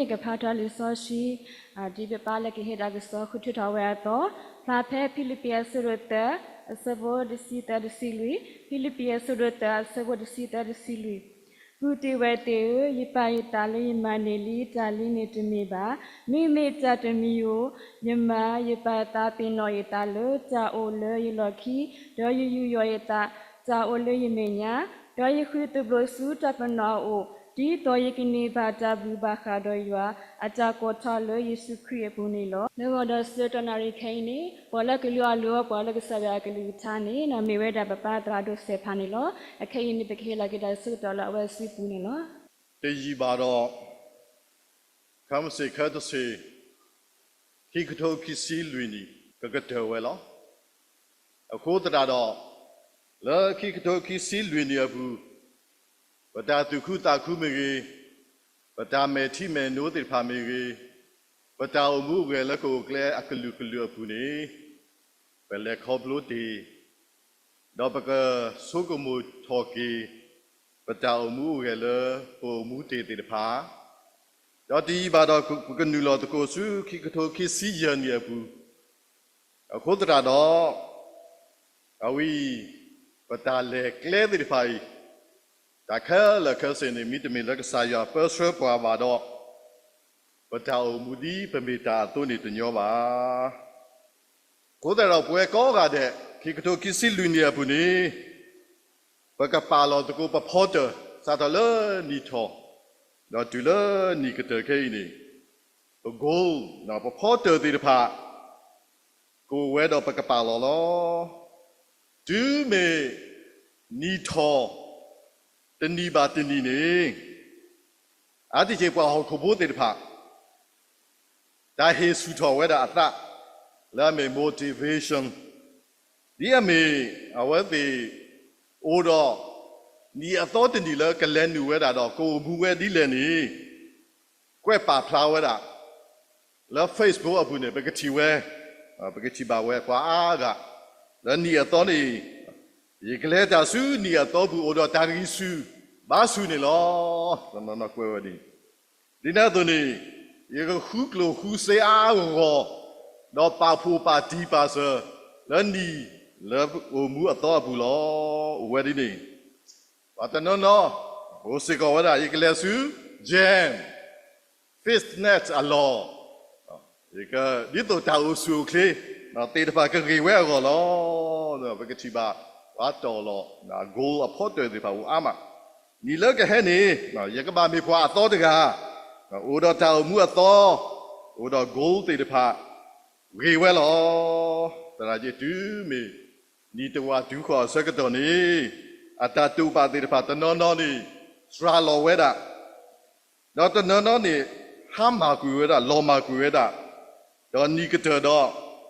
ယကဖးထီၣ်လံာ်စီဆှံ ဒ်ပပၢ်လၢကဟ့ၣ်တၢ်ကစီၣ်ဃုထၢထီၣ်ဝဲအသိး, ဖျါဖဲဖံလံးပံးအဆၢဒိၣ်သၢ အဆၢဖိတဆံသၢတဆံလွံၢ်, ဖံလံးပံးအဆၢဒိၣ်သၢ အဆၢဖိတဆံသၢတဆံလွံၢ်. ပုၢ်တ့ၢ်ဝဲၢ်တ့ၢ်ဧၢ, ယပာ်ယသးလၢယမၤန့ၢ်လံ, တၢ်လံန့ၣ်တမ့ၢ်ဘၣ်. မ့မ့ၢ်တၢ်တမံၤဧိၤ, ယမၤ, ယပာ်သးပ့ၤနီၣ်ယသးလၢတၢ်အိၣ်လၢယလီၢ်ခံ, ဒီးယယူးယီၣ်ယသး တၢ်အိၣ်လၢယမဲာ်ညါ, ဒီးယဃုသဘျိးဆူတၢ်ပနီၣ်အအိၣ်, ဒ်သိးယကန့ၢ်ဘၣ်တၢ်ဘျုးဘၣ်ဃးဒီးယွၤအတၢ်ကိးထီၣ်လၢယ့ၣ်ၡူးခရံာ်အပူၤန့ၣ်လီၤ. လၢဂီၤဒီးဆၢကတီၢ်နၣ်ရံၣ်ခဲအံၤန့ၣ် ပှၤလၢကလုၢ်အီၣ်လုၢ်အီပှၤလၢကစၢ်ယွၤအကလုၢ်ကထါန့ၣ် မ့ၢ်ဝဲဒၣ်ပပၢ်သရၣ်ဒိၣ်စဲးဖးန့ၣ်လီၤ. အခဲအံၤန့ၣ် ပကဟ့ၣ်လီၤက့ၤတၢ်ဆၢကတီၢ်လၢအဝဲစုပူၤန့ၣ်လီၤ. တယံာ်ဘၣ်ဒီး ခဲမုၢ်ဆ့ၣ်ခဲတဆ့ၣ် ခံကထိခံဆံလွံၢ်နံၣ် ကကတၢၢ်ဝဲလီၤ. အဃိသတးဒီး လၢခံကထိခံဆံလွံၢ်နံၣ်အပူၤ ပတၢ်သူၣ်ခုသးခုမ့ၢ်ဂ့ၤ, ပတၢ်မဲာ်ထံမဲာ်နိသ့ၣ်တဖၣ်မ့ၢ်ဂ့ၤ, ပတၢ်အိၣ်မူအိၣ်ဂဲၤလၢကအိၣ်ကျဲအကလုာ်ကလုာ်အပူၤန့ၣ် ပလဲၤခီဖျိတ့ၢ်, ဒီးပကဆိကမိၣ်ထီၣ်က့ၤ ပတၢ်အိၣ်မူအိၣ်ဂဲၤလၢပအိၣ်မူတ့ၢ်သ့ၣ်တဖၣ်, ဒီးတယံာ်ဘၣ်ဒီး ပကနုာ်လီၤသကိးဆူခံကထိခံဆံယဲၢ်နံၣ်အပူၤ, အဃိသတးဒီး အဝဲအံၤ ပတၢ်လဲၤကျဲသ့ၣ်တဖၣ်အံၤ တၢ်ခဲလၢာ်ခဲဆ့န့ၣ် မ့တမ့ၢ်လၢကစၢ်ယွၤပၢဆှၢပှၤဘၣ်ဒီး ပတၢ်အိၣ်မူဒ်ပမ့ၢ်တၢ်အသိးန့ၣ်တညီဘၣ်. အဃိသတးဒီး ပဝဲကိးဂၤဒဲး ခံကထိခံဆံလွံၢ်နံၣ်အပူၤန့ၣ် ပကပာ်လီၤသကိးပဖီတၢၣ် စးထီၣ်လၢနံၣ်ထီၣ် ဒီးတုၤလၢနံၣ်ကတၢၢ်ခဲအံၤန့ၣ် ပ goal ပဖီတၢၣ်သ့ၣ်တဖၣ် ကအိၣ်ဝဲဒီးပကပာ်လီၤလီၤ. တုၤမ့ၢ်နံၣ်ထီၣ် တနံၣ်ဘၣ်တနံၣ်န့ၣ် အါတက့ၢ်ပှၤဟီၣ်ခိၣ်ဖိသ့ၣ်တဖၣ် တၢ်ဟ့ၣ်ဆူၣ်ထီၣ်ဝဲဒၣ်အသး လၢအမ့ၢ် motivation ဒ်အမ့ၢ်အဝဲသ့ၣ် အိၣ်ဒီး နံၣ်အသီတနံၣ်လၢကလဲၤနုာ်ဝဲဒၣ်ဒီး ကအိၣ်မူဝဲဒ်လဲၣ်န့ၣ် ကွဲးပာ်ဖျါဝဲဒၣ် လၢ Facebook အပူၤန့ၣ် ပကထံၣ်ဝဲ ပကထံၣ်ဘၣ်ဝဲပှၤအါဂၤ လၢနံၣ်အသီန့ၣ် ယကလဲၤတၢ်ဆူနံၣ်အသီပူၤ အိၣ်ဒီးတၢ်ဂံၢ်ဆူၣ်ဘါဆူၣ်န့ၣ်လီၤ. တနီၤနီၤကွဲးဝဲဒ်န့ၣ် ဒ်န့ၣ်အသိးန့ၣ် ယကဃုကျိၣ်ဃုစ့အါအါဂီၢ်ဂီၢ် ဒီးပာ်ဖှိၣ်ပာ်တံၢ်ပာ်စၢၤ လၢနံၣ်လၢအိၣ်မူအသီအပူၤလီၤ. အိၣ်ဝဲဒ်န့ၣ် ပှၤတနီၤနီၤ အိၣ်စ့ၢ်ကီးဝဲဒၣ် ယကလဲၤဆူ gym, fitness အလီၢ် ဒ်သိးတၢ်အိၣ်ဆူၣ်အိၣ်ချ့ သ့ၣ်တဖၣ်ကဂ့ၤဝဲအဂီၢ်လီၤ. ပကထံၣ်ဘၣ် ပှၤတီၢ်လီၤ goal အဖီတၢၣ်သ့ၣ်တဖၣ်အိၣ်အါမး နံၣ်လၢကဟဲန့ၣ် ယကဘၣ်မ့ၢ်ပှၤအသီတဂၤ အိၣ်ဒီးတၢ်အိၣ်မူအသီ အိၣ်ဒီး goal သ့ၣ်တဖၣ် ဂ့ၤဝဲလီၤ. သနာ်က့တုၤမ့ၢ် နံၣ်တဝာ်တုၤဃီၤအဆၢကတီၢ်န့ၣ် အတၢ်တိာ်ပာ်သ့ၣ်တဖၣ်တနီၤနီၤန့ၣ် စှၤလီၤဝဲဒၣ် ဒီးတနီၤနီၤန့ၣ် ဟါမၢ်ကွံာ်ဝဲဒၣ် လီၤမၢ်ကွံာ်ဝဲဒၣ် ဒီးနံၣ်ကတၢၢ်ဒီး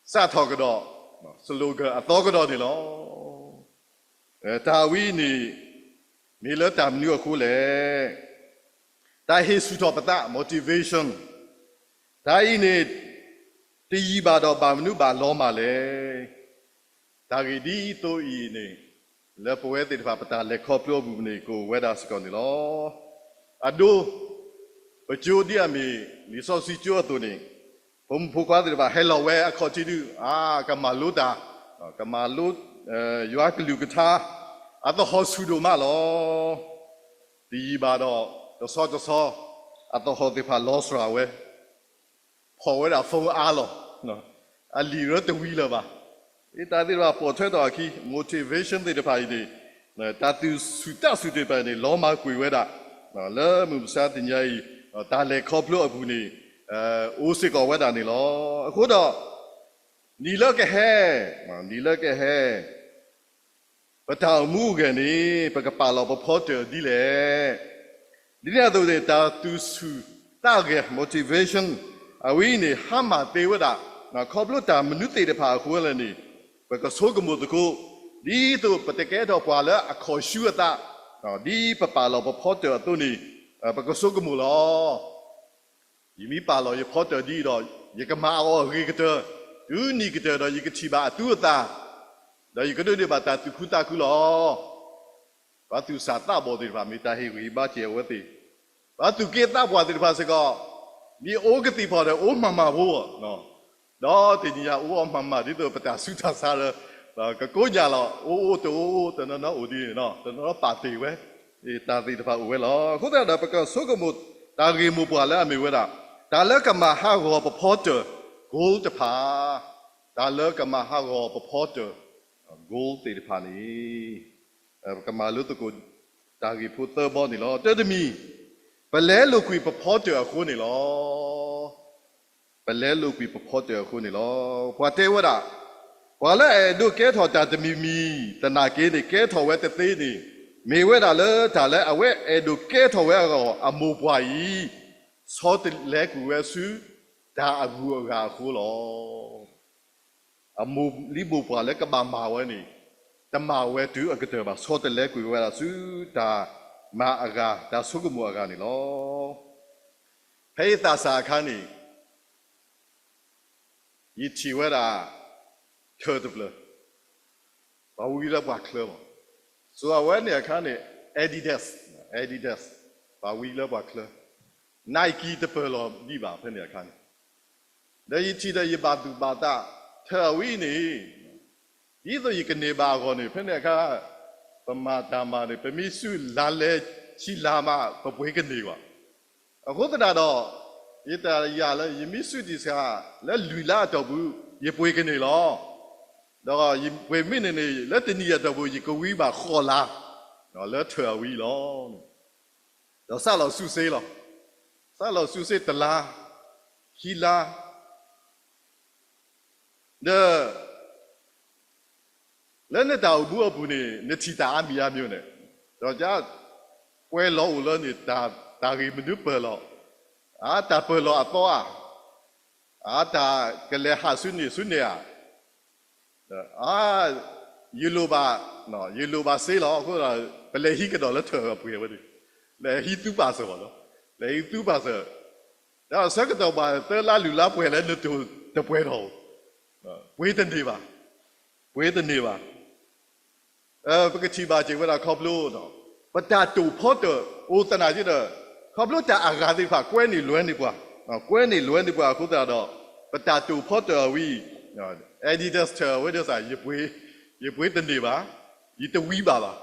စးထီၣ်ကဒီး slogan အသီကဒီးန့ၣ်လီၤ. တၢ်ဝဲအံၤန့ၣ် မ့ၢ်လၢတၢ်မနုၤအဃိလဲၣ်. တၢ်ဟ့ၣ်ဆူၣ်ထီၣ်ပသး motivation တၢ်အံၤန့ၣ် တယံာ်ဘၣ်ဒီးဘၣ်မနုၤဘၣ်လီၤမၢ်လဲၣ်. တၢ်ဂ့ၢ်ဒ်သိးအံၤန့ၣ် လၢပဝဲသ့ၣ်တဖၣ်ပတၢ်လဲၤခီဖျိအပူၤန့ၣ် ကအိၣ်ဝဲဒၣ်စ့ၢ်ကီးန့ၣ်လီၤ. အဒိ ပကၠိဒ်အမ့ၢ် လံာ်စီဆှံကၠိအသိးန့ၣ် ဖိမုၣ်ဖိခွါသ့ၣ်တဖၣ်ဟဲလီၤဝဲအခီၣ်ထံးဒုး အါ ကမၤလိတၢ် ကမၤလိ ယွၤကလုၢ်ကထါ အသဟီၣ်ဆူၣ်ဒိၣ်မးလီၤ. တယံာ်ဘၣ်ဒီး တဆီတဆီ အသဟီၣ်သ့ၣ်တဖၣ်လီၤစှၤဝဲ ဖီၣ်ဝဲဒၣ် phone အါလီၤ အလံာ်ရၢတဝံၤလၢၤဘၣ်. တၢ်သ့ၣ်တဖၣ်ပိာ်ထွဲထီၣ်အခံ motivation သ့ၣ်တဖၣ်အံၤန့ၣ် တၢ်သူၣ်ဆူၣ်သးဆူၣ်သ့ၣ်တဖၣ်အံၤန့ၣ် လီၤမၢ်ကွံာ်ဝဲဒၣ် လၢမုၢ်မဆါတနံၤအံၤ တၢ်လဲၤခီဖျိအပူၤန့ၣ် အိၣ်စ့ၢ်ကီးဝဲဒၣ်န့ၣ်လီၤ. အဃိဒီး နံၣ်လၢကဟဲ နံၣ်လၢကဟဲ ပတၢ်အိၣ်မူအိၣ်ဂဲၤန့ၣ် ပကပာ်လီၤပဖီတၢၣ်ဒ်လဲၣ်. ဒ်န့ၣ်အသိးန့ၣ် တၢ်သူၣ်ဆူၣ်သးဂဲၤ motivation အဝဲအံၤန့ၣ် ဟါမၢ်သ့ဝဲဒၣ် ခီဖျိတၢ်မနုၤသ့ၣ်တဖၣ်အဃိလဲၣ်န့ၣ် ပကဆိကမိၣ်သကိး ဒ်သိးပတကဲထီၣ်ပှၤလၢအခီၣ်ဆူအသး ဒ်ပပာ်လီၤပဖီတၢၣ်အသိးန့ၣ် ပကဆိကမိၣ်လီၤ. ယမ့ၢ်ပာ်လီၤယဖီတၢၣ်ဒ်အံၤဒီး ယကမၤအီၤအဂ့ၤကတၢၢ် တုၤနံၣ်ကတၢၢ်ဒီး ယကထံၣ်ဘၣ်အသူအသၣ် ဒီးယကဒိးန့ၢ်ဘၣ်တၢ်သူၣ်ခုသးခုလီၤ. ပှၤသူၣ်စၢ်သးဘီၣ်သ့ၣ်တဖၣ် မ့ၢ်တၢ်ဟ့ၣ်ဂံၢ်ဟ့ၣ်ဘါစၢၤအဝဲသ့ၣ် ဒီးသူၣ်က့သးပှၢ်သ့ၣ်တဖၣ်စ့ၢ်ကီး, မ့ၢ်အိၣ်ကသံၣ်ဖီၣ်ဒီး အိၣ်မၤမၤဖိ, ဒီးတနံၤညါအိၣ်အီၣ်မၤမၤ ဒ်သိးပတၢ်ဆူးတၢ်ဆါဒီး ကကိးညါလီၤ, အိၣ်အိၣ်တအိၣ်အိၣ် တနီၤနီၤအိၣ်ဒ်န့ၣ်, တနီၤနီၤပာ်တ့ၢ်ဝဲ, တၢ်သ့ၣ်တဖၣ်အိၣ်ဝဲလီၤ. အဃိသတးဒီး ပကဆိကမိၣ်တၢ်ဂ့ၢ်မိၢ်ပှၢ်လၢအမ့ၢ်ဝဲဒၣ် တၢ်လၢကမၤဟးဂီၤပဖီတၢၣ် gold တဖၣ်, တၢ်လၢကမၤဟးဂီၤပဖီတၢၣ် gold သ့ၣ်တဖၣ်န့ၣ် ပကမၤလိသကိးတၢ်ဂ့ၢ်ဖိသၢဘီန့ၣ်လီၤ. တၢတမံၤ, ပလဲလိာ်ကွံာ်ပဖီတၢၣ်အဃိန့ၣ်လီၤ. ပလဲလိာ်ကွံာ်ပဖီတၢၣ်အဃိန့ၣ်လီၤ. ပှၤတဲဝဲဒၣ်, ပှၤလၢအအဲၣ်ဒိးကဲထီၣ်တၢ်တမံၤမံၤ သနာ်က့န့ၣ် ကဲထီၣ်ဝဲတသ့န့ၣ်, မ့ၢ်ဝဲဒၣ်လၢတၢ်လၢအဝဲအဲၣ်ဒိးကဲထီၣ်ဝဲအဂီၢ် အမိၢ်ပှၢ်အံၤ ဆီတလဲကွံာ်ဝဲဆူ တၢ်အဂုၤအဂၤအဃိလီၤ. အမိၢ်လံမိၢ်ပှၢ်လၢကဘၣ်မၤဝဲန့ၣ် တမၤဝဲတုၤအကတၢၢ်ဘၣ်, ဆီတလဲကွံာ်ဝဲဒၣ်ဆူတၢ်မၤအဂၤ တၢ်ဆိကမိၣ်အဂၤန့ၣ်လီၤ. ဖဲယသးစၢ်အခါန့ၣ် ယထံၣ်ဝဲဒၣ် ထၢၣ်တဖျၢၣ် ပှၤဝံလၢပှၤချၢလီၤ. စိၤအဝဲန့ၣ်အခါန့ၣ် Adidas, Adidas ပှၤဝံလၢပှၤချၢ, Nike တပၢၢ်လီၤဒံးဘၣ်ဖဲန့ၣ်အခါန့ၣ်, ဒီးယထံၣ်ဒီးယဘၣ်သူၣ်ဘၣ်သး, ထၢၣ်အဝံန့ၣ် ဒ်သိးယကန့ၢ်ဘၣ်အဂီၢ်န့ၣ် ဖဲန့ၣ်အခါ ပမၤတၢ်မၤန့ၣ် ပမ့ၢ်ဆူၣ်လါလဲဆံလါမး ပပှ့ၤကန့ၢ်ဘၣ်. အဃိသတးဒီး ယတၢ်ယၤလၢ ယမ့ၢ်ဆူၣ်တံၢ်စှၤ လၢလွံၢ်လါအတီၢ်ပူၤ ယပှ့ၤကန့ၢ်လီၤ. ဒီးယပှ့ၤမ့ၢ်န့ၣ်န့ၣ် လၢတနံၤအတီၢ်ပူၤ ယကဝံဘၣ်ဃိးလါ လၢထၢၣ်အဝံလီၤ. ဒီးစးလီၤဆူၣ်စ့လီၤ. စးလီၤဆူၣ်စ့တလါ, ခံလါ, ဒီး လၢနတၢ်အိၣ်မူအပူၤန့ၣ် နထံၣ်တၢ်အါမံၤအါမံၤန့ၣ်, ဒီးက ကွဲးလီၤအိၣ်လၢန့ၣ် တၢ်ဂ့ၢ်မနုၤပၢၢ်လီၤ, အတၢ်ပၢၢ်လီၤအသီဧါ, အတၢ်ကလဲၤဟးဆူန့ၣ်ဆူန့ၣ်ဧါ, အ ယလိၣ်ဘၣ်, ယလိၣ်ဘၣ်စ့လီၤ. အဃိ ပလဲၤဟံးကဒီးလၢထၢၣ်ပှဲၤဝဲန့ၣ်, လဲၤဟံးသူပာ်စၢၤဘၣ်လီၤ, လဲၤဟံးသူပာ်စၢၤ, ဒီးဆၢကတီၢ်ဘၣ်သၢလါလွံၢ်လါပှဲၤလၢ နတိၢ်တပှဲၤထီၣ်, ပှ့ၤတန့ၢ်ဘၣ်, ပှ့ၤတန့ၢ်ဘၣ်. ပကထံၣ်ဘၣ်စ့ၢ်ဝဲဒၣ်ခီဖျိ ပတၢ်တိာ်ဖီတၢၣ်အိၣ်သနာ်က့ဒီး, ခီဖျိတၢ်အဂၤသ့ၣ်တဖၣ် ကွဲန့ၢ်လွဲန့ၢ်ပှၤ, ကွဲန့ၢ်လွဲန့ၢ်ပှၤအဃိသတးဒီး, ပတၢ်တိာ်ဖီတၢၣ်အဝံ, Adidas ထၢၣ်အဝဲဒ်စး ယပှ့ၤတန့ၢ်ဘၣ်, ယတဝံဘၣ်ဘၣ်,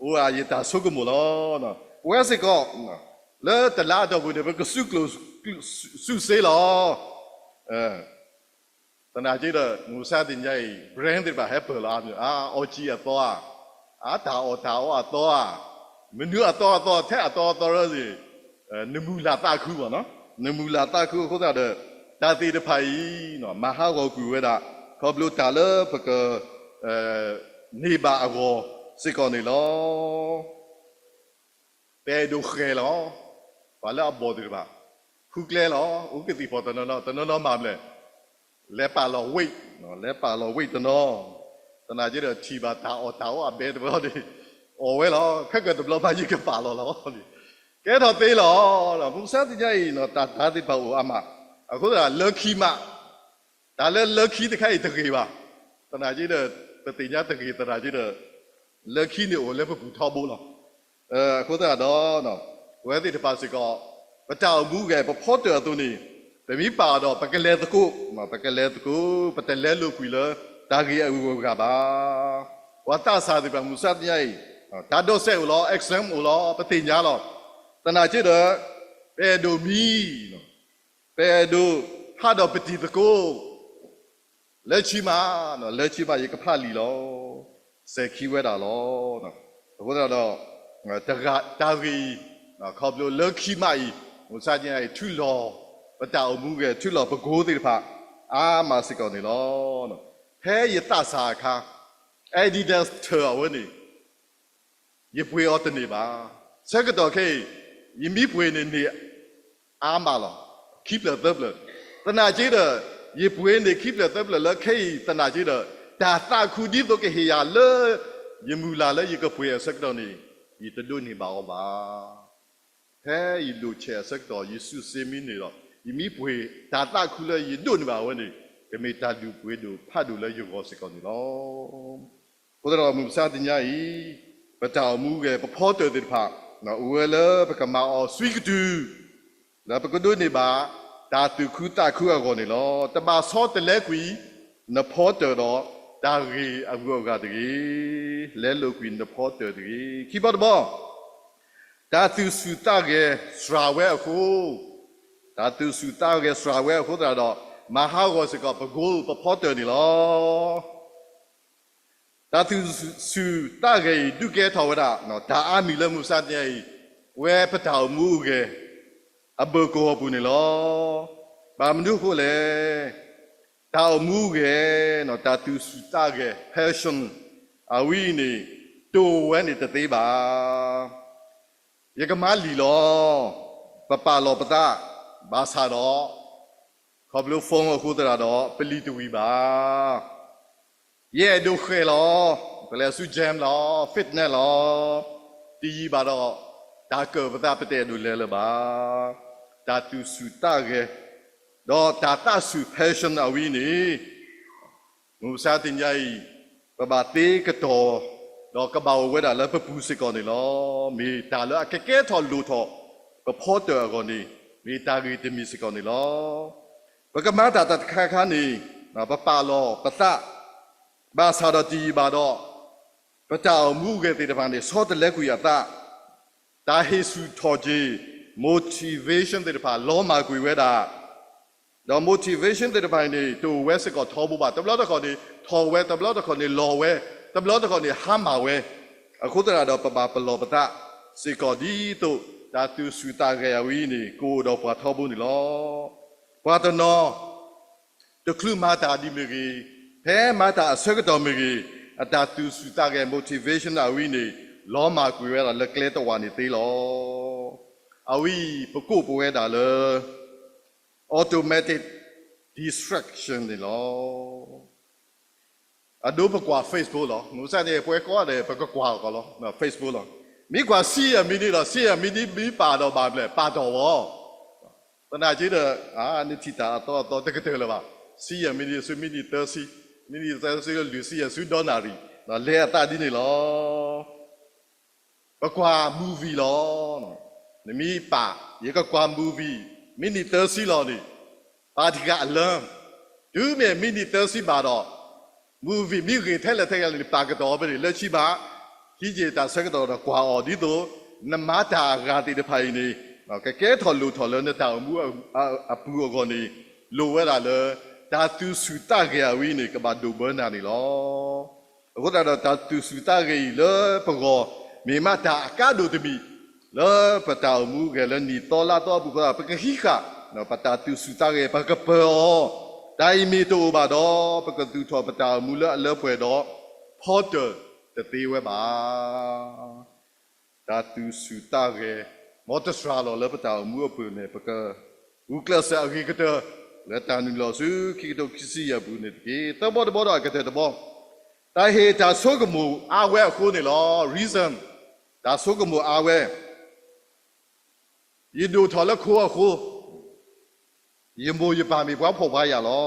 အိၣ်ယတၢ်ဆိကမိၣ်လီၤ. ပဝဲစ့ၢ်ကီး လၢတလါအတီၢ်ပူၤန့ၣ် ပကစူးကျိၣ်စူးစ့လီၤ. သနာ်က့ဒီး မုၢ်မဆါတနံၤအံၤ brand သ့ၣ်တဖၣ်ဟဲပၢၢ်လီၤအါမး, အအီၣ်ကံအသီဧါ, အတၢ်အီၣ်တၢ်အီအသီဧါ, မနုၤအသီအသီ ထဲအသီအသီရၢန့ၣ် နမုၢ်လၢ်သးခုဘၣ်နီၤ, နမုၢ်လၢ်သးခုအဃိသတးဒီး, တၢ်သ့ၣ်တဖၣ်အံၤ မၤဟးဂီၤကွံာ်ဝဲဒၣ် ခီဖျိတၢ်လၢပက န့ၢ်ဘၣ်အဂီၢ်စ့ၢ်ကီးန့ၣ်လီၤ. ပအဲၣ်ဒိးဃဲၤလီၤ, ပှၤလၢအဘီၣ်သ့ၣ်တဖၣ်, ဃုကျဲလီၤ, အိၣ်ကသံၣ်ဖီၣ်တနီၤနီၤ, တနီၤနီၤမၤမနုၤလဲၣ်, လဲၤပာ်လီၤ weight, လဲၤပာ်လီၤ weight တနီၤ, သနာ်က့ဒီးထံၣ်ဘၣ်တၢ်အီၣ်တၢ်အီအဘဲတဝဲအီၤန့ၣ်, အီၣ်ဝဲလီၤ, ခဲကၢၢ်တဘျီဖးယံၤကပာ်လီၤလီၤ, ကဲထီၣ်သ့လီၤ. မုၢ်မဆါတနံၤအံၤ တၢ်တၢ်သ့ၣ်တဖၣ်အိၣ်အါမး, အဃိသတးလၢခံမး တၢ်လၢလၢခံတခါအံၤတဂ့ၤဘၣ်, သနာ်က့ဒီး ပသ့ၣ်ညါတဂ့ၤသနာ်က့ဒီး, လၢခံန့ၣ်အိၣ်လၢပပူၤထီဘိလီၤ. အဃိသတးဒီး, ပဝဲသ့ၣ်တဖၣ်စ့ၢ်ကီး, ပတၢ်အိၣ်မူဂဲၤ ပဖီတၢၣ်အသိးန့ၣ်, ပမ့ၢ်ပာ်အီၤဒီး ပကလဲၤသကိး, ပကလဲၤသကိး, ပတလဲလိာ်ကွံာ်လၢ တၢ်ဂ့ၢ်အဂုၤအဂၤဘၣ်. ပှၤသးစၢ်သ့ၣ်တဖၣ်မုၢ်မဆါတနံၤအံၤ, တၢ်ဒိးစဲးအိၣ်လီၤ, exam အိၣ်လီၤ, ပသ့ၣ်ညါလီၤ. သနာ်က့ဒီး, ပအဲၣ်ဒိးမံ ပအဲၣ်ဒိးဟးဒီးပတံၤသကိး, လၢခံမး, လၢခံမးယကဖးလံာ်လီၤ, စဲၤခံဝဲဒၣ်လီၤ. အဃိသတးဒီး, တၢ်ဂ့ၢ်အံၤ, ခီဖျိလၢခံမးအံၤ, မုၢ်မဆါတနံၤအံၤ ထုးလီၤပတၢ်အိၣ်မူဂဲၤ ထုးလီၤပကိသ့ၣ်တဖၣ်, အါမးစ့ၢ်ကီးန့ၣ်လီၤ. ဖဲယသးစၢ်အခါ, Adidas ထၢၣ်အဝဲန့ၣ် ယပှ့ၤအီၤတန့ၢ်ဘၣ်. ဆၢကတီၢ်ခဲအံၤ, ယမ့ၢ်ပှ့ၤန့ၣ်န့ၢ်အါမးလီၤ, ခံဖျၢၣ်သၢဖျၢၣ်. သနာ်က့ဒီး, ယပှ့ၤန့ၢ်ခံဖျၢၣ်သၢဖျၢၣ်လၢခဲအံၤသနာ်က့ဒီး, တၢ်သးခုဒ်သိးကဟ့ၣ်ယၤလၢ ယမုၢ်လၢ်လၢယကပှ့ၤအဆၢကတီၢ်န့ၣ်, ယတဒိးန့ၢ်ဘၣ်အီၤဘၣ်. ဖဲယလိၣ်ဆဲးအဆၢကတီၢ် ယစူၢ်စ့မ့ၢ်န့ၢ်ဒီး, ယမ့ၢ်ပှ့ၤ တၢ်သးခုလၢယဒိးန့ၢ်ဘၣ်အဝဲန့ၣ်, ကမ့ၢ်တၢ်ဒုးပှ့ၤဒိၣ်ဖးဒိၣ်လၢယဂီၢ်စ့ၢ်ကီးန့ၣ်လီၤ. အဃိသတးဒီးမုၢ်မဆါတနံၤအံၤ, ပတၢ်အိၣ်မူဂဲၤ ပဖီတၢၣ်သ့ၣ်တဖၣ်, အိၣ်ဝဲလၢပကမၤအီၤစွံကတုၤ လၢပကဒိးန့ၢ်ဘၣ် တၢ်သူၣ်ခုသးခုအဂီၢ်န့ၣ်လီၤ. တဘၣ်ဆီတလဲကွံာ် နဖီတၢၢ်ဒီး တၢ်ဂ့ၢ်အဂုၤအဂၤတဂ့ၤ, လဲလိာ်ကွံာ်နဖီတၢၢ်တဂ့ၤ. ခံဘီတဘီ တၢ်သူၣ်ဆူၣ်သးဂဲၤစှၤဝဲအဃိ, တၢ်သူၣ်ဆူၣ်သးဂဲၤစှၤဝဲအဃိသတးဒီး မၤဟးဂီၤစ့ၢ်ကီးပ goal ပဖီတၢၢ်န့ၣ်လီၤ. တၢ်သူၣ်ဆူၣ်သးဂဲၤအံၤ ဒုးကဲထီၣ်ဝဲဒၣ် တၢ်အါမံၤလၢမုၢ်မဆါတနံၤအံၤ ပဝဲပတၢ်အိၣ်မူအိၣ်ဂဲၤ အဘၢၣ်ကဝီၤပူၤန့ၣ်လီၤ. ဘၣ်မနုၤအဃိလဲၣ်, တၢ်အိၣ်မူအိၣ်ဂဲၤ တၢ်သူၣ်ဆူၣ်သးဂဲၤ passion အဝဲအံၤန့ၣ် တအိၣ်ဝဲန့ၣ်တသ့ဘၣ်. ယကမၤလံာ်လီၤ, ပပာ်လီၤပသး, ဘၣ်ဆၣ်ဒီး ခီဖျိ phone အဃိသတးဒီး ပလံာ်တဝံၤဘၣ်. ယအဲၣ်ဒိးဃဲၤလီၤ, ပလဲၤဆူ gym လီၤ, fitness လီၤ, တယံာ်ဘၣ်ဒီး တၢ်ကၢၣ်ပသး ပတအဲၣ်ဒိးလဲၤလၢၤဘၣ်. တၢ်သူၣ်ဆူၣ်သးဂဲၤ ဒီးတၢ်သးဆူၣ် passion အဝဲအံၤန့ၣ် မုၢ်မဆါတနံၤအံၤ ပဘၣ်သ့ကတီၢ် ဒီးကဘၣ်အိၣ်ဝဲဒၣ်လၢပပူၤစ့ၢ်ကီးန့ၣ်လီၤ. မ့ၢ်တၢ်လၢအကကဲထီၣ်လိၣ်ထီၣ် ပဖီတၢၣ်အဂီၢ်န့ၣ် မ့ၢ်တၢ်ဂ့ၢ်တမံၤစ့ၢ်ကီးန့ၣ်လီၤ. ပကမၤတၢ်တခါခါန့ၣ် ပပာ်လီၤပသး, ဘၣ်ဆၣ်ဒီးတယံာ်ဘၣ်ဒီး ပတၢ်အိၣ်မူအိၣ်ဂဲၤသ့ၣ်တဖၣ်န့ၣ် ဆီတလဲကွံာ်အသး, တၢ်ဟ့ၣ်ဆူၣ်ထီၣ်က့ၤ motivation သ့ၣ်တဖၣ် လီၤမၢ်ကွံာ်ဝဲဒၣ် ဒီး motivation သ့ၣ်တဖၣ်န့ၣ် တအိၣ်ဝဲစ့ၢ်ကီးထီဘိဘၣ်. တဘျီတခီၣ်န့ၣ် ထီၣ်ဝဲ, တဘျီတခီၣ်န့ၣ် လီၤဝဲ, တဘျီတခီၣ်န့ၣ် ဟါမၢ်ဝဲ. အဃိသတးဒီး ပဘၣ်ပလီၢ်ပသးစ့ၢ်ကီး ဒ်သိးတၢ်သူၣ်ဆူၣ်သးဂဲၤအဝဲအံၤန့ၣ် ကအိၣ်ဒီးပှၤထီဘိန့ၣ်လီၤ. ပှၤတနီၤ တချုးမၤတၢ်ဒ်မ့ၢ်ဂ့ၤ, ဖဲမၤတၢ်အဆၢကတီၢ်မ့ၢ်ဂ့ၤ, အတၢ်သူၣ်ဆူၣ်သးဂဲၤ motivation အဝဲအံၤန့ၣ် လီၤမၢ်ကွံာ်ဝဲဒၣ်လၢကျဲတဝာ်န့ၣ်သ့လီၤ. အဝဲအံၤ ပကိးပဝဲဒၣ်လၢ automatic distraction န့ၣ်လီၤ. အဒိပကွၢ် Facebook လီၤ. မုၢ်မဆါန့ၣ် ပှၤကိးဂၤဒဲး ပကကွၢ်အီၤကီးလီၤ Facebook လီၤ. မ့ၢ်ကွၢ်ဆံယဲၢ်မံးနံးဒီး ဆံယဲၢ်မံးနံးမ့ၢ်ပာ်ဒီးဘၣ်ဘျဲၣ် ပာ်တ့ၢ်ဝဲ သနာ်က့ဒီး နထံၣ်တၢ်အသီအသီတကတၢၢ်လၢၤဘၣ်. ဆံယဲၢ်မံးနံးဆူ မံးနံးသၢဆံ, မံးနံးသၢဆံလၢလွံၢ်ဆံယဲၢ်ဆူ ဒီနၣ်ရံၣ်, လဲၤအသးဒ်န့ၣ်လီၤ. ပကွၢ် movie လီၤ. နမ့ၢ်ပာ် ယကကွၢ် movie မံးနံးသၢဆံလီၤန့ၣ်, ပာ်တံၢ်ဃာ်အလၢ, တုၤမ့ၢ်မံးနံးသၢဆံဘၣ်ဒီး movie မ့ၢ်ဂ့ၤထဲလဲၣ်ထဲလဲၣ်န့ၣ် ပာ်ကတီၤဖဲန့ၣ် လၢခံဘၣ် ဟံးက့ၤတၢ်ဆၢကတီၢ်ဒီးကွၢ်အီၤဒ်သိး နမၤတၢ်အဂၤသ့ၣ်တဖၣ်အံၤန့ၣ် ကကဲထီၣ်လိၣ်ထီၣ်လၢနတၢ်အိၣ်မူအပူၤအဂီၢ်န့ၣ် လိၣ်ဝဲဒၣ်လၢ တၢ်သူၣ်ဆူၣ်သးဂဲၤအဝဲအံၤန့ၣ် ကဘၣ်ဒိၣ်ဘၢနၤန့ၣ်လီၤ. အဃိသတးဒီး တၢ်သူၣ်ဆူၣ်သးဂဲၤအံၤလၢပဂီၢ် မ့ၢ်မးတၢ်အကါဒိၣ်တမံၤ လၢပတၢ်အိၣ်မူအိၣ်ဂဲၤလၢနံၣ်သီလါသီအပူၤအဃိသတး ပကဟံးဃာ် ပတၢ်သူၣ်ဆူၣ်သးဂဲၤ ပကပၢၤအီၤ, တၢ်အံၤမ့ၢ်တအိၣ်ဘၣ်ဒီး ပကသူၣ်ထီၣ်ပတၢ်အိၣ်မူလၢအလၢပှဲၤဒီး ဖီတၢၣ်တသ့ဝဲဘၣ်. တၢ်သူၣ်ဆူၣ်သးဂဲၤ မ်တစှၤလီၤလၢပတၢ်အိၣ်မူအပူၤန့ၣ် ပကဂုာ်ကျဲးစၢးအဂ့ၤကတၢၢ် လၢတၢ်နုာ်လီၤဆူခံကထိခံဆံယဲၢ်အပူၤန့ၣ်တက့ၢ်. သၢဘီတဘီဒီးအကတၢၢ်တဘီ, တၢ်ဟ့ၣ်တၢ်ဆိကမိၣ်အါဝဲအဃိန့ၣ်လီၤ. Reason, တၢ်ဆိကမိၣ်အါဝဲ, ယဒိၣ်ထီၣ်လၢခိအဃိ, ယမိၢ်ယပၢ်မ့ၢ်ပှၤဖှီၣ်ပှၤယာ်လီ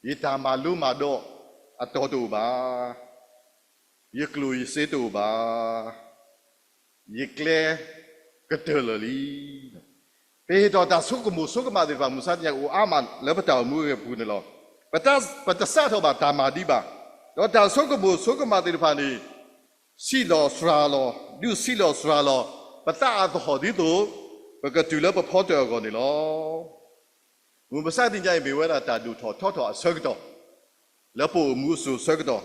ၤ. ယတၢ်မၤလိမၤဒိးအတီၤတအိၣ်ဘၣ်, ယကျိၣ်ယစ့တအိၣ်ဘၣ်, ယကျဲကတၢၢ်လၢာ်လံ. ပဟ့ၣ်ထီၣ်တၢ်ဆိကမိၣ်ဆိကမးသ့ၣ်တဖၣ် မုၢ်မဆါတနံၤအံၤ အိၣ်အါမးလၢပတၢ်အိၣ်မူအပူၤန့ၣ်လီၤ. ပတ, ပတစးထီၣ်ဘၣ်တၢ်မၤဒံးဘၣ်, ဒီးတၢ်ဆိကမိၣ်ဆိကမးသ့ၣ်တဖၣ်န့ၣ် ဆံးလီၤစှၤလီၤ, ဒုးဆံးလီၤစှၤလီၤ ပသးအါထီၣ်ဒ်သိး ပကတုၤလၢပဖီတၢၣ်အဂီၢ်န့ၣ်လီၤ. မုၢ်မဆါတနံၤအံၤ မ့ၢ်ဝဲဒၣ်တၢ်ဒိၣ်ထီၣ်ထီထီၣ်အဆၢကတီၢ် လၢပအိၣ်မူအစိၤဆၢကတီၢ်,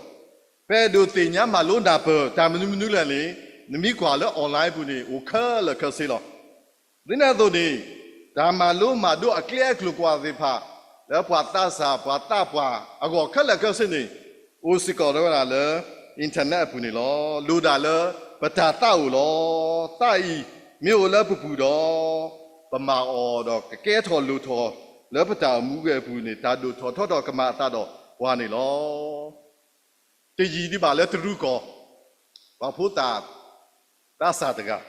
ပအဲၣ်ဒိးသ့ၣ်ညါမၤလိနၢ်ပၢၢ်တၢ်မနုၤမနုၤလဲၣ်န့ၣ်, နမ့ၢ်ကွၢ်လၢ online ပူၤန့ၣ် အိၣ်ခဲလၢာ်ခဲဆ့လီၤ. ဒ်န့ၣ်အသိးန့ၣ်, တၢ်မၤလိမၤဒိးအကျဲအကျိၤကွၢ်သ့ၣ်တဖၣ် လၢပှၤသးစၢ်ပှၤသးပှၢ်အဂီၢ်ခဲလၢာ်ခဲဆ့န့ၣ်, အိၣ်စ့ၢ်ကီးဝဲဒၣ်လၢ internet အပူၤန့ၣ်လီၤ. လိၣ်ဒၣ်လၢပတၢ်သးအိၣ်လီၤ. သးအံၤမ့ၢ်အိၣ်လၢပပူၤဒီး, ပမၤအီၤဒီးကကဲထီၣ်လိၣ်ထီၣ်လၢပတၢ်အိၣ်မူအပူၤန့ၣ် တၢ်ဒိၣ်ထီၣ်ထီထီၣ်ကမၤအသးဒီးပှၤန့ၣ်လီၤ. တယံာ်ဒံးဘၣ်လၢတရူးကီၢ်, ပှၤဖိသၣ်သးစၢ်တဂၤ,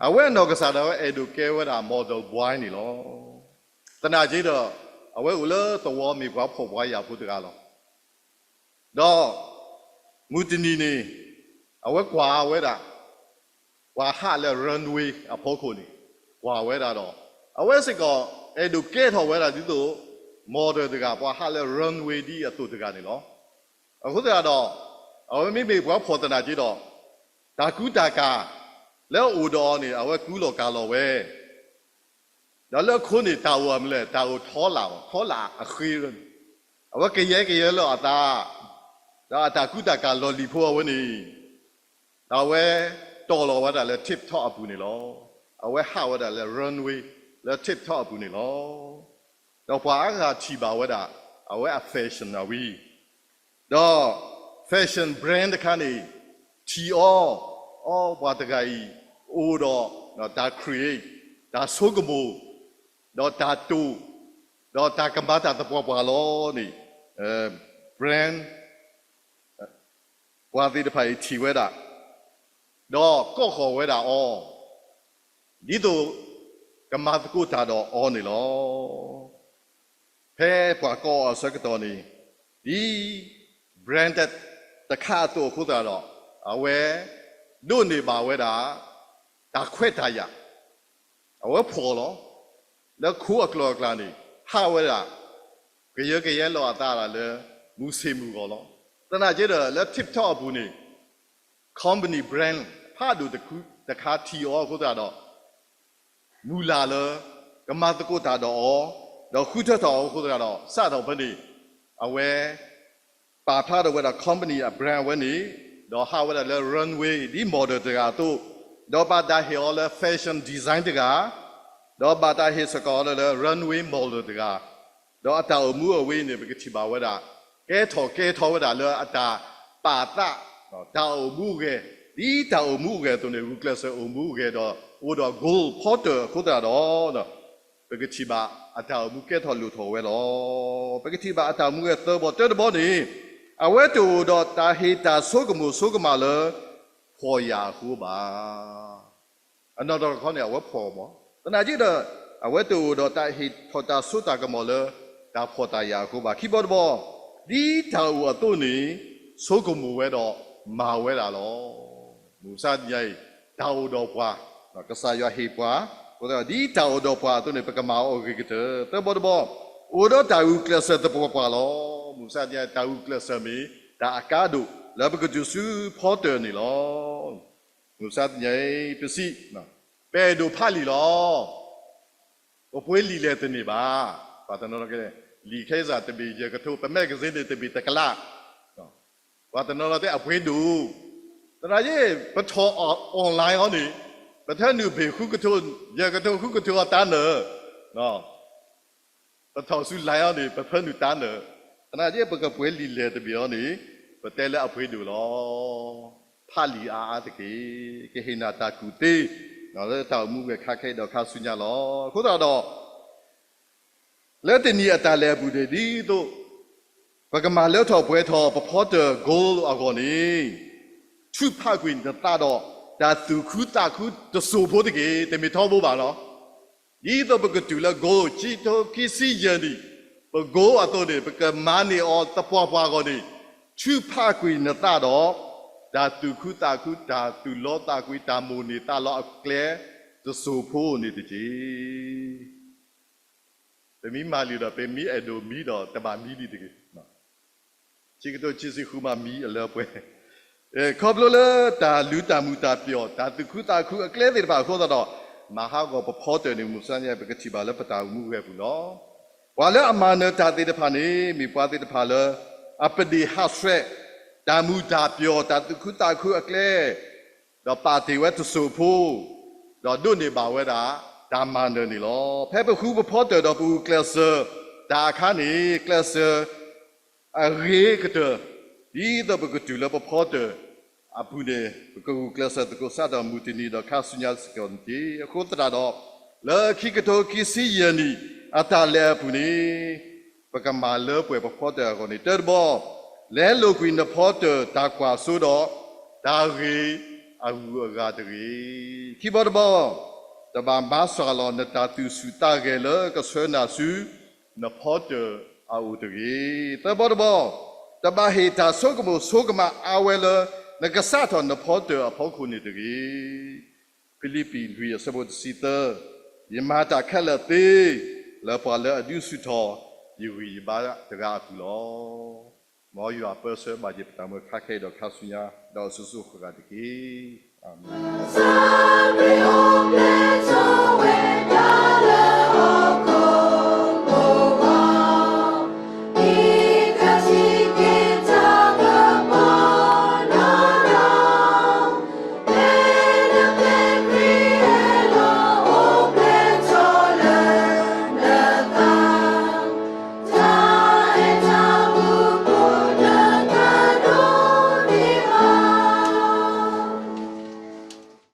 အဝဲအနီၢ်ကစၢ်ဒၣ်ဝဲအဲၣ်ဒိးကဲဝဲဒၣ် model boy န့ၣ်လီၤ. သနာ်က့ဒီး, အဝဲအိၣ်လၢသဝီမ့ၢ်ပှၤဖှီၣ်ပှၤယာ်ဖိတဂၤလီၤ. ဒီးမုၢ်တနံၤန့ၣ်, အဝဲကွၢ်ဝဲဒၣ် ပှၤဟးလၢ runway အဖီခိၣ်န့ၣ် ကွၢ်ဝဲဒၣ်ဒီး အဝဲစ့ၢ်ကီး အဲၣ်ဒိးကဲထီၣ်ဝဲဒၣ်ဒ်သိး model တဂၤ ပှၤဟးလၢ runway ဒ်အသိးတဂၤန့ၣ်လီၤ. အဃိသတးဒီး အဝဲမ့မ့ၢ်ပှၤဖှီၣ်သနာ်က့ဒီး တၢ်ကူတၢ်ကၤလၢအအိၣ်ဒီးအီၤန့ၣ် အဝဲကူလီၤကၤလီၤဝဲ ဒီးလၢအခိန့ၣ် တၢ်အိၣ်အမနုၤလဲၣ်, တၢ်အိၣ်ထီလာ်, ထီလာ်အဃ့န့ၣ် အဝဲကယဲကယဲလီၤအသး, ဒီးအတၢ်ကူတၢ်ကၤလီၢ်လံၤဖိအဝဲန့ၣ် ဒီးအဝဲတီၢ်လီၤဝဲဒၣ်လၢ tip top အပူၤန့ၣ်လီၤ. အဝဲဟးဝဲဒၣ်လၢ runway လၢ tip top အပူၤန့ၣ်လီၤ. ဒီးပှၤအါဂၤထံၣ်ဘၣ်ဝဲဒၣ် အဝဲအ fashion အဝံၤ ဒီး fashion brand တခါန့ၣ် ထံၣ်အီၤ, အီၤပှၤတဂၤအံၤ အိၣ်ဒီးတၢ် create, တၢ်ဆိကမိၣ်, ဒီးတၢ်တိာ်, ဒီးတၢ်ကမၤတၢ်သပှၢ်ပှၢ်လီၤန့ၣ် brand ပှၤသ့ၣ်တဖၣ်အံၤထံၣ်ဝဲဒၣ်, ဒီးကိးဃီၤဝဲဒၣ်အီၤ ဒ်သိးကမၤသကိးတၢ်ဒီးအီၤန့ၣ်လီၤ. ဖဲပှၤကိးအီၤအဆၢကတီၢ်န့ၣ် ဒ် branded တခါအသိးအဃိသတးဒီး အဝဲဒိးန့ၢ်ဘၣ်ဝဲဒၣ် တၢ်ခွဲးတၢ်ယာ်, အဝဲဖှီၣ်လီၤ. လၢခိအကျိၤအကျဲန့ၣ် ဟးဝဲဒၣ် ကယဲကယဲလီၤအသးဒၣ်လၢ မုၢ်ဆ့ၣ်မုၢ်ဂီၤလီၤ. သနာ်က့ဒီး လၢ tip top အပူၤန့ၣ် company brand ဖးဒိၣ်တခါထံၣ်အီၤအဃိသတးဒီး မုၢ်လၢ်လၢ ကမၤသကိးတၢ်ဒီးအီၤ, ဒီးဃုထၢထီၣ်အီၤအဃိသတးဒီး စးထီၣ်ဖဲန့ၣ် အဝဲ ပာ်ဖျါထီၣ်ဝဲဒၣ် company အ brand အဝဲန့ၣ်, ဒီးဟးဝဲဒၣ်လၢ runway ဒ် model တဂၤအသိး, ဒီးဘၣ်တၢ်ဟ့ၣ်အီၤလၢ fashion design တဂၤ, ဒီးဘၣ်တၢ်ဟ့ၣ်စ့ၢ်ကီးအီၤလၢ runway model တဂၤ, ဒီးအတၢ်အိၣ်မူအဝဲအံၤန့ၣ် ပကထံၣ်ဘၣ်ဝဲဒၣ် ကဲထီၣ်ကဲထီၣ်ဝဲဒၣ်လၢအတၢ်ပာ်သး တၢ်အိၣ်မူအဂဲၤ, ဒ်တၢ်အိၣ်မူအဂဲၤအသိးန့ၣ် ဂုာ်ကျဲးစၢးအိၣ်မူအဂဲၤဒီး အိၣ်ဒီး goal ဖီတၢၢ်အဃိသတးဒီး ပကထံၣ်ဘၣ်အတၢ်အိၣ်မူကဲထီၣ်လိၣ်ထီၣ်ဝဲလီၤ. ပကထံၣ်ဘၣ်အတၢ်အိၣ်မူအဂဲၤသၢဘီ, တၢတဘီန့ၣ် အဝဲတအိၣ်ဒီးတၢ်ဟ့ၣ်တၢ်ဆိကမိၣ်ဆိကမးလၢ ဖှီၣ်ယာ်အဃိဘၣ်. အနီၢ်နီၢ်တခီန့ၣ် အဝဲဖှီၣ်ဘၣ်. သနာ်က့ဒီး အဝဲတအိၣ်ဒီးတၢ်ဟ့ၣ်ထီၣ်တၢ်စိတၢ်ကမီၤလၢ တၢ်ဖှီၣ်တၢ်ယာ်အဃိဘၣ်. ခံဘီတဘီ, ဒ်တၢ်အိၣ်အသိးန့ၣ် ဆိကမိၣ်ဝဲဒီးမၤဝဲဒၣ်လီၤ. မုၢ်မဆါတနံၤအံၤ တၢ်အိၣ်ဒီးပှၤ, ကစၢ်ယွၤဟ့ၣ်ပှၤ, ဒ်တၢ်အိၣ်ဒီးပှၤအသိးန့ၣ် ပကမၤအီၤအဂ့ၤကတၢၢ်. သၢဘီတဘီ, အိၣ်ဒီးတၢ်ဂုာ်ကျဲးစၢးသပှၢ်ပှၢ်လီၤ. မုၢ်မဆါတနံၤအံၤ တၢ်ဂုာ်ကျဲးစၢးမ့ၢ် တၢ်အကါဒိၣ်လၢပကတုၤဆူဖီတၢၣ်န့ၣ်လီၤ. မုၢ်မဆါတနံၤအံၤ ပစံး, ပအဲၣ်ဒိးဖးလံာ်လီၤ. ပပှ့ၤလံာ်လဲၢ်တန့ၢ်ဘၣ်. ပှၤတနီၤနီၤကဲ လံာ်ခဲစၢ်တဘ့ၣ်ယဲၢ်ကထိ, ပ magazine န့ၣ်တဘ့ၣ်တကလး. ပှၤတနီၤနီၤတဲအပှ့ၤဒိၣ်, သနာ်က့ ပထီၣ် online အီၤန့ၣ် ပထၢနုာ်ဘ့ၣ်ဃုကထိ, ယဲၢ်ကထိဃုကထိအီၤတၢ်နၢၤ ပထီၣ်ဆူ line အီၤန့ၣ် ပဖၢနုာ်တၢ်နၢၤ. သနာ်က့ ပကပှ့ၤလံာ်လဲၢ်တဘ့ၣ်အီၤန့ၣ် ပတဲလၢအပှ့ၤဒိၣ်လီၤ. ဖးလံာ်အါအါတက့ၢ်, ကဟ့ၣ်နၤတၢ်ကူၣ်သ့ လၢတၢ်အိၣ်မူဝဲခါခဲအံၤဒီးခါဆူညါလီၤ. အဃိသတးဒီး လၢတနံၤအတၢ်လဲၤအပူၤန့ၣ် ဒ်သိး ပကမၤလၢထီၣ်ပှဲၤထီၣ်ပဖီတၢၣ် goal အဂီၢ်န့ၣ် ထုးဖးကွံာ်နသးဒီး တၢ်သူၣ်ခုသးခုတစိၢ်ဖိတက့ၢ်. တမ့ၢ်ထီဘိဘၣ်လီၤ. ဒ်သိးပကတုၤလၢ goal ခံကထိခံဆံယဲၢ်နံၣ် ပ goal အသိးန့ၣ် ပကမၤန့ၢ်အီၤသပှၢ်ပှၢ်အဂီၢ်န့ၣ် ထုးဖးကွံာ်နသးဒီး တၢ်သူၣ်ခုသးခု တၢ်သူၣ်လီသးကွံ တၢ်မိၣ်န့ၢ်သးလီအကျဲ တစိၢ်ဖိန့ၣ်တက့ၢ်. ပမ့ၢ်မၤလံာ်ဒီး ပမ့ၢ်အဲၣ်ဒိးမံဒီး တဘၣ်မံလံတဂ့ၤ. ခံကထိခံဆံဃုမး မံအလၢပှဲၤ, ခီဖျိလၢတၢ်လုၢ်တၢ်မုာ်တၢ်ပျီၣ် တၢ်သူၣ်ခုသးခုအကျဲသ့ၣ်တဖၣ်အဃိသတးဒီး မၤဟးဂီၤပဖီတၢၣ်န့ၣ် မုၢ်မဆါတနံၤအံၤ ပကထံၣ်ဘၣ်လၢပတၢ်အိၣ်မူအဂဲၤအပူၤလီၤ. ပှၤလၢအမၤနၢၤတၢ်သ့ၣ်တဖၣ်န့ၣ် မ့ၢ်ပှၤသ့ၣ်တဖၣ်လၢ အပဒ့ၣ်ဟးဆှဲး တၢ်မုာ်တၢ်ပျီၣ် တၢ်သူၣ်ခုသးခုအကျဲ ဒီးပာ်တ့ၢ်ဝဲတစိၢ်ဖိ ဒီးဒိးန့ၢ်ဘၣ်ဝဲဒၣ် တၢ်မၤနၢၤန့ၣ်လီၤ. ဖဲပဃုပဖီတၢၣ်ဒီးပဂုာ်ကျဲးစၢးတၢ်အခါန့ၣ် ကျဲးစၢးအဂ့ၤကတၢၢ် ဒ်သိးပကတုၤလၢပဖီတၢၣ်အပူၤန့ၣ် ပကဂုာ်ကျဲးစၢးသကိးစးထီၣ်မုၢ်တနံၤဒီးခါဆူညါစ့ၢ်ကီးန့ၣ်တက့ၢ်. အဃိသတးဒီး လၢခံကထိခံဆံယဲၢ်နံၣ်အတၢ်လဲၤအပူၤန့ၣ် ပကမၤလၢပှဲၤပဖီတၢၣ်အဂီၢ်န့ၣ် တၢတဘီ, လဲလိာ်ကွံာ်နဖီတၢၣ်တၢ်ကွၢ်စိဒီး တၢ်ဂ့ၤအဂုၤအဂၤတဂ့ၤ. ခံဘီတဘီ, တဘၣ်မၤစှၤလီၤနတၢ်သူၣ်ဆူၣ်သးဂဲၤလၢကဆှၢနၤဆူ နဖီတၢၣ်အအိၣ်တဂ့ၤ. သၢဘီတဘီ, တဘၣ်ဟ့ၣ်တၢ်ဆိကမိၣ်ဆိကမးအါဝဲလၢ နကစးထီၣ်နဖီတၢၢ်အဖီခိၣ်န့ၣ်တဂ့ၤ. ဖံလံးပံးလွံၢ်အဆၢဖိတဆံသၢ, ယမၤတၢ်ခဲလၢာ်သ့ လၢပှၤလၢအဒုးဆူၣ်ထီၣ် ယဂံၢ်ယဘါတဂၤအပူၤလီၤ. မ်ယွၤပၢဆှၢဘၣ်က့ၤပတၢ်မုၢ်ခါခဲအံၤဒီးခါဆူညါ ဒီးအစိၤစိၤဃၣ်ဃၣ်တက့ၢ်. အၤမ့ၣ်.